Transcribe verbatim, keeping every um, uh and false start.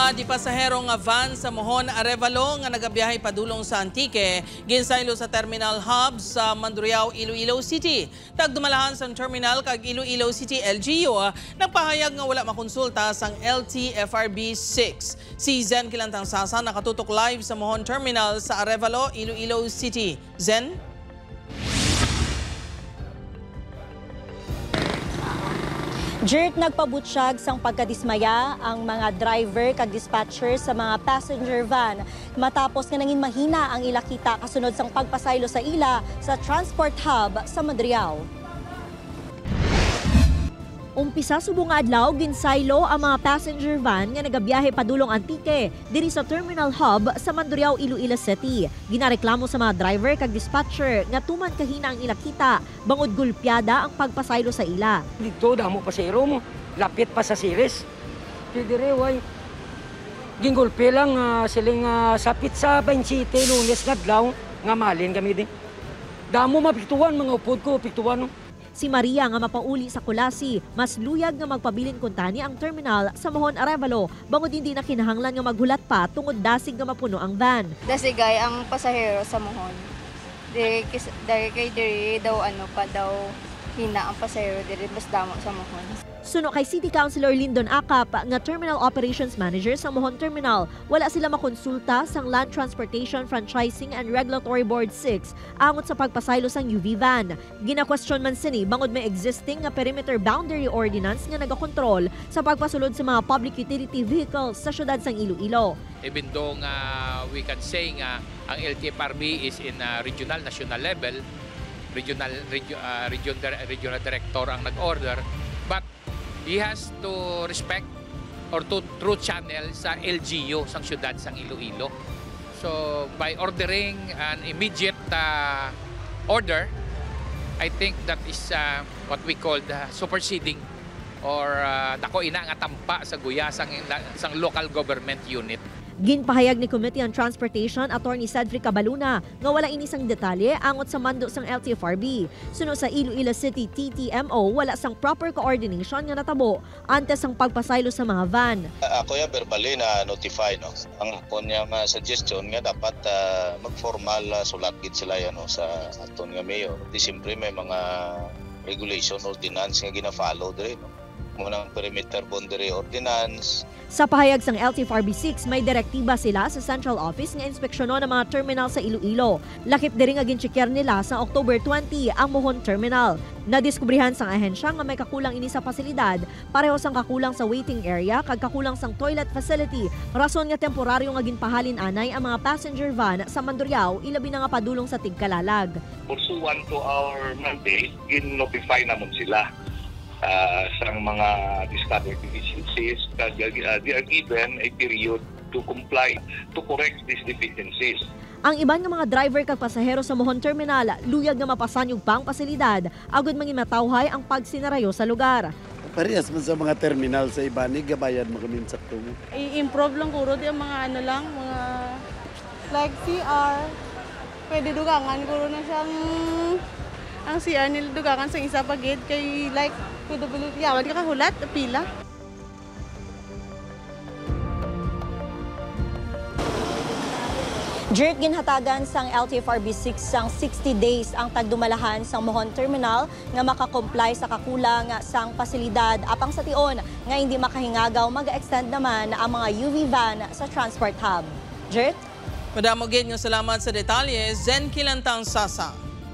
Di pasahero nga van sa Mohon Arevalo nga nagabiyahe padulong sa Antique, ginsaylo sa Terminal Hub sa Mandurriao, Iloilo City. Tagdumalahan sang terminal kag Iloilo City L G U nagpahayag nga wala makonsulta sang L T F R B six. Si Zen Kilantang Sasa nakatutok live sa Mohon Terminal sa Arevalo, Iloilo City. Zen? Jert, nagpabutyag sang pagkadismaya ang mga driver kag dispatcher sa mga passenger van matapos nga nangin mahina ang ila kita kasunod sang pagpasaylo sa ila sa transport hub sa Mandurriao. Umpisa subong nga adlaw, ginsaylo ang mga passenger van nga nagabiyahe padulong Antique diri sa Terminal Hub sa Mandurriao, Iloilo City. Ginareklamo sa mga driver kag dispatcher nga tuman kahina ang ila kita bangod gulpiada ang pagpasaylo sa ila. Dito, damo pasahero mo. Lapit pa sa Ceres. Di dire, way gingulpi lang, ah, siling, ah, sa petsa twenty-seven, Lunes nga adlaw, nga malin kami di. Damo mapiktuan, mga upod ko, piktuan, no? Si Maria nga mapauli sa Culasi, mas luyag nga magpabilin kuntani ang terminal sa Mohon Arevalo bangod hindi na kinahanglan nga maghulat pa tungod dasig nga mapuno ang van. Dasigay ang pasahero sa Mohon. Diri kis-, diri kay diri daw, ano pa daw, hina ang pasahero diri, mas damo sa Mohon. Suno kay City Councilor Lindon Acap nga Terminal Operations Manager sa Mohon Terminal, wala sila makonsulta sang Land Transportation Franchising and Regulatory Board six angot sa pagpasaylo sang U V van. Ginakwestiyon man sini bangod may existing nga perimeter boundary ordinance nga nagakontrol sa pagpasulod sa mga public utility vehicles sa siyudad sang Iloilo. Even though nga we can say nga ang L T F R B is in a regional, national level, regional, regio-, ah, region dir-, regional director ang nag-order, but he has to respect or to through channel sa L G U sang siyudad sang Iloilo. So, by ordering an immediate, ah, order, I think that is, ah, what we call the superseding or, ah, dako ina nga tampa sa guya sang, sang local government unit. Ginpahayag ni Committee on Transportation Attorney Cedric Cabaluna nga wala ini sang detalye angot sa mando sang L T F R B. Suno sa Iloilo City T T M O, wala sang proper coordination nga natabo antes sang pagpasaylo sa mga van. Ako ya verbally na notify, no. Ang akon niya nga suggestion nga dapat, ah, mag-formal, ah, sulat gid sila, ano, sa aton nga mayor. Di siyempre may mga regulation, ordinance nga gina-follow diri, no. Mo nang perimeter boundary ordinance. Sa pahayag sang L T F R B six, may direktiba sila sa central office nga inspeksyonon ang mga terminal sa Iloilo. Lakip diri nga ginchekyar nila sa October twenty ang Mohon Terminal. Nadiskubrihan sang ahensya nga may kakulang ini sa pasilidad, pareho sang kakulang sa waiting area kag kakulang sang toilet facility, rason nga temporaryo nga ginpahalin anay ang mga passenger van sa Mandurriao, ilabi na nga padulong sa Tigkalalag. Pursuant to our mandate, gin-notify namon sila, ah, sang mga discovered deficiencies, kag, ah, they are given a period to comply, to correct these deficiencies. Ang iban nga mga driver kag pasahero sa Mohon Terminal luyag nga mapasanyog pa ang pasilidad agod manginmatawhay ang pagsinarayo sa lugar. Parehas man sa mga terminal sa iban, gabayan mo kami sakto mo. I-improve lang kuro di ang mga ano lang, mga like C R. Pwede dugangan kuro na siyang, ang C R nila dugangan sa isa pa gid kay like P W D, yawan ka kahulat, pila. Jert, ginhatagan sang L T F R B six sang sixty days ang tagdumalahan sang Mohon Terminal nga makakomply sa kakulang sang pasilidad, apang sa tion nga hindi makahingagaw, mag-extend naman ang mga U V van sa transport hub. Jert? Madamo gid nga salamat sa detalye, Zen Kilantang Sasa.